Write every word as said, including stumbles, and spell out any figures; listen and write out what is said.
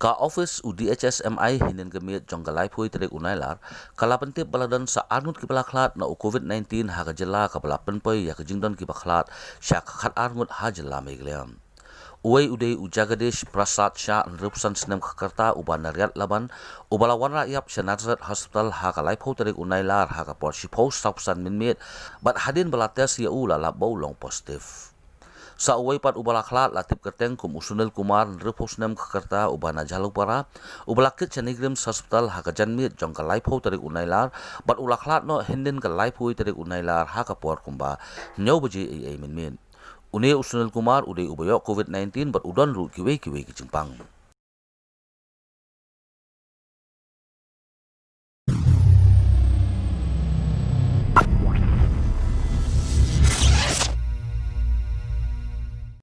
Ka ophis u DHS MI hynnin ka miet jong ka laiphew tarik u Nailar ka la pyntip ba la don sa arngut kiba la khlad na u COVID-19 ha ka jylla, kaba la pynpoi ïa ka jingdon kiba khlad sha ka khatar ngut ha jylla Meghalaya. Uwei u dei u Jagadish Prasad Shah, hynriewphew san snem ka rta, uba na Riat Laban, uba la wanrah ïap sha Nazareth Hospital ha ka laiphew tarik u Nailar ha ka por shiphew sawphew san mynmiet, bad hadien ba la test ïa u la lap ba u long positive. Sa uwei pat uba la khlad la tip kyrteng kum u Sunil Kumar, hynriewphew snem ka rta, uba na Jhalupara, uba la kit sha NEIGRIHMS Hospital ha ka janmiet jong ka laiphew tarik u Nailar, bad u la khlad noh hynnin ka laiphew tarik u Nailar ha ka por kumba hynñiew baje eiei mynmiet. Une u Sunil Kumar u dei uba ïoh COVID-19 bad u don ruh kiwei kiwei ki jingpang.